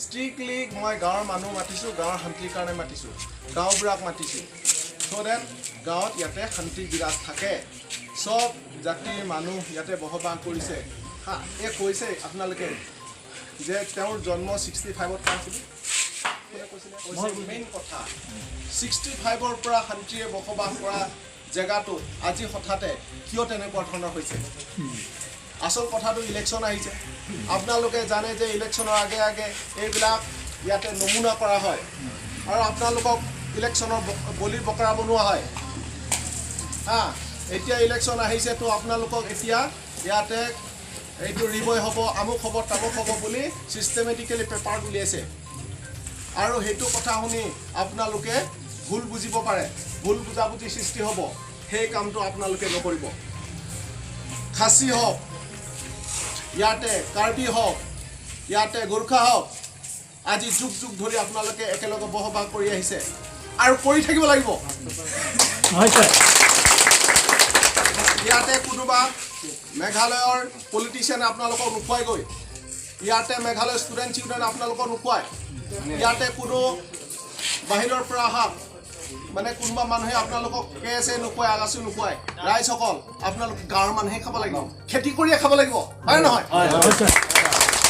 Strictly মই গাঁৱৰ মানুহ মাতিছোঁ, গাঁৱৰ শান্তিৰ কাৰণে মাতিছোঁ, গাঁওবুঢ়াক মাতিছোঁ, চ' ডেট গাঁৱত ইয়াতে শান্তি বিৰাজ থাকে। চব জাতিৰ মানুহ ইয়াতে বসবাস কৰিছে। হা, এই কৈছে আপোনালোকে যে তেওঁৰ জন্ম 65ত কৈছিলে, কোনে কৈছিলে? মেইন কথা, 65ৰ পৰা শান্তিৰে বসবাস কৰা জেগাটোত আজি হঠাতে কিয় তেনেকুৱা ধৰণৰ হৈছে? আচল কথাটো, ইলেকশ্যন আহিছে। আপোনালোকে জানে যে ইলেকশ্যনৰ আগে আগে এইবিলাক ইয়াতে নমুনা কৰা হয় আৰু আপোনালোকক ইলেকশ্যনৰ বলিৰ বকৰা বনোৱা হয়। হা, এতিয়া ইলেকশ্যন আহিছে, তো আপোনালোকক এতিয়া ইয়াতে এইটো ৰিবই হ'ব, আমুক হ'ব, তামুক হ'ব বুলি ছিষ্টেমেটিকেলি পেপাৰত উলিয়াইছে। আৰু সেইটো কথা শুনি আপোনালোকে ভুল বুজিব পাৰে, ভুল বুজাবুজি সৃষ্টি হ'ব। সেই কামটো আপোনালোকে নকৰিব। খাচী হওক ইয়াতে, কাৰ্বি হওক ইয়াতে, গোৰ্খা হওক, আজি যুগ যুগ ধৰি আপোনালোকে একেলগে বসবাস কৰি আহিছে আৰু কৰি থাকিব লাগিব। হয় ছাৰ। ইয়াতে কোনোবা মেঘালয়ৰ পলিটিচিয়ানে আপোনালোকক নোখোৱাইগৈ। ইয়াতে মেঘালয় ষ্টুডেণ্ট চিউডেণ্ট আপোনালোকক নোখোৱায়। ইয়াতে কোনো বাহিৰৰ পৰা অহা মানে কোনোবা মানুহে আপোনালোকক কেএছএ নোখোৱায়, আগাচু নোখোৱায়। ৰাইজসকল, আপোনালোক গাঁৱৰ মানুহে খাব লাগিব, খেতি কৰিয়ে খাব লাগিব, হয় নহয়? হয় ছাৰ।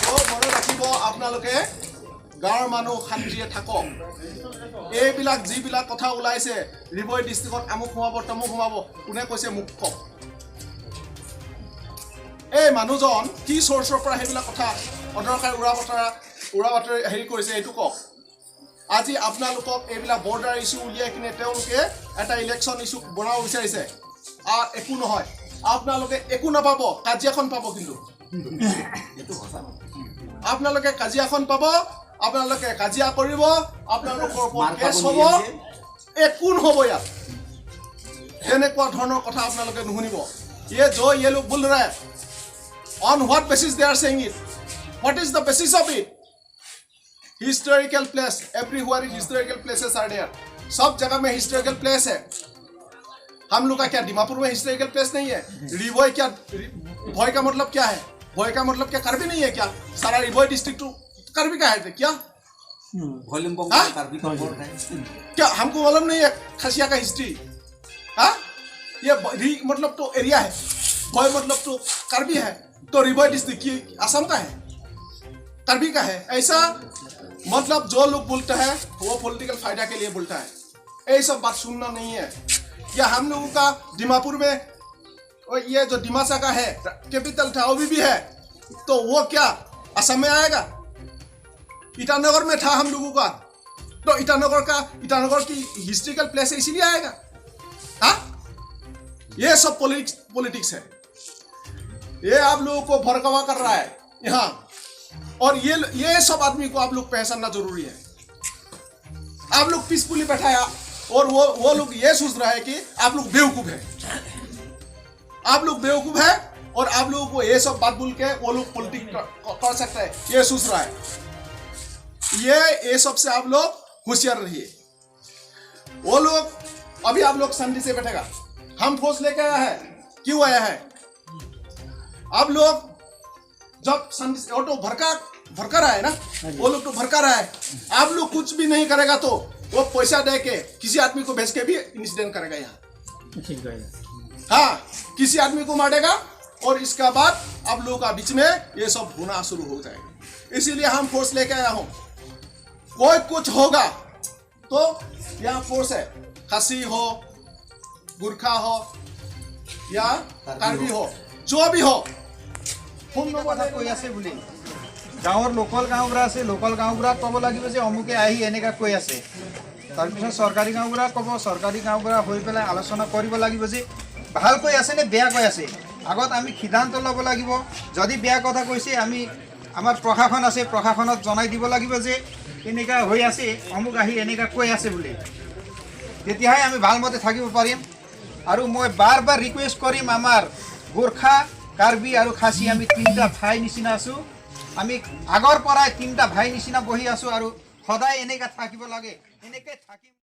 তো মনত ৰাখিব আপোনালোকে, গাঁৱৰ মানুহ শান্তিৰে থাকক। এইবিলাক যিবিলাক কথা ওলাইছে, ৰিবই ডিষ্ট্ৰিক্টত আমুক সোমাব, তামুক সোমাব, কোনে কৈছে মোক কওক। এই মানুহজন কি চ'ৰ্চৰ পৰা সেইবিলাক কথা অদৰকাৰী উৰা বাতৰি হেৰি কৰিছে, এইটো কওক। আজি আপোনালোকক এইবিলাক বৰ্ডাৰ ইছ্যু উলিয়াই কিনে তেওঁলোকে এটা ইলেকশ্যন ইছ্যু বনাব বিচাৰিছে, একো নহয়। আপোনালোকে একো নাপাব, কাজিয়াখন পাব। কিন্তু আপোনালোকে কাজিয়াখন পাব, আপোনালোকে কাজিয়া কৰিব, আপোনালোকৰ ওপৰত কেছ হ'ব, একো নহ'ব ইয়াত। তেনেকুৱা ধৰণৰ কথা আপোনালোকে নুশুনিব। ये जो ये लोग बोल रहा है, on what basis they are saying it? What is the basis of it? Historical place, everywhere historical places are there. सब जगह में हिस्टोरिकल प्लेस है। हम लोग का क्या दीमापुर में हिस्टोरिकल प्लेस नहीं है? रिबोई क्या, भय का मतलब क्या है? भय का मतलब क्या कार्बी नहीं है क्या? सारा रिबोई डिस्ट्रिक्ट तो कार्बी का है क्या? भोलिम्पोङ हाँ? कार्बी का बोर्ड है। क्या हमको मालूम नहीं है खसिया का हिस्ट्री? हाँ, ये री मतलब तो एरिया है, भय मतलब तो कार्बी है, तो रिबोई डिस्ट्रिक्ट की असम का है, कार्बी का है। ऐसा मतलब जो लोग बोलता है, वो पॉलिटिकल फायदा के लिए बोलता है। ये सब बात सुनना नहीं है। या हम लोगों का दीमापुर में और ये जो डिमासा का है, कैपिटल था, अभी भी है, तो वो क्या असम में आएगा? ईटानगर में था हम लोगों का, तो ईटानगर का, ईटानगर की हिस्ट्रिकल प्लेस है, इसीलिए आएगा? हाँ, ये सब पॉलिटिक्स पॉलिटिक्स है। ये आप लोगों को भड़कावा कर रहा है यहाँ और ये सब आदमी को आप लोग पहचानना जरूरी है। आप लोग पीसफुली बैठाया और वो लोग ये सोच रहा है कि आप लोग बेवकूफ है, आप लोग बेवकूफ है और आप लोगों को ये सब बात बोल के वो लोग पॉलिटिक्स कर सकता है, ये सोच रहा है। ये सब से आप लोग होशियार रहिए। वो लोग अभी आप लोग शांति से बैठेगा। हम फोर्स लेके आया है, क्यों आया है? आप लोग जब शांति से, वो तो भड़का भड़का रहा है ना, वो लोग तो भड़का रहा है। आप लोग कुछ भी नहीं करेगा तो वो पैसा दे के किसी आदमी को भेज के भी इंसिडेंट करेगा यहाँ। ठीक है। हाँ, किसी आदमी को मारेगा और इसका बाद आप लोगों का बीच में ये सब होना शुरू हो जाएगा। इसीलिए हम फोर्स लेके आया हूं। कोई कुछ होगा तो यहाँ फोर्स है। खासी हो, गुरखा हो या कार्बी हो, जो भी हो, फोन কথা কৈ আছে বুলি গাঁৱৰ লোকেল গাঁওবুঢ়া আছে, লোকেল গাঁওবুঢ়াক ক'ব লাগিব যে অমুকে আহি এনেকুৱা কৈ আছে। তাৰপিছত চৰকাৰী গাঁওবুঢ়াক ক'ব, চৰকাৰী গাঁওবুঢ়া হৈ পেলাই আলোচনা কৰিব লাগিব যে ভালকৈ আছে নে বেয়াকৈ আছে। আগত আমি সিদ্ধান্ত ল'ব লাগিব। যদি বেয়া কথা কৈছে, আমি আমাৰ প্ৰশাসন আছে, প্ৰশাসনত জনাই দিব লাগিব যে এনেকুৱা হৈ আছে, অমুক আহি এনেকুৱা কৈ আছে বুলি। তেতিয়াহে আমি ভালমতে থাকিব পাৰিম। আৰু মই বাৰ বাৰ ৰিকুৱেষ্ট কৰিম, আমাৰ গোৰ্খা, কাৰ্বি আৰু খাচী আমি তিনিটা ভাই নিচিনা আছোঁ। আমি আগৰ পৰাই তিনিটা ভাই নিচিনা বহি আছোঁ আৰু সদায় এনেকৈ থাকিব লাগে, এনেকৈ থাকিম।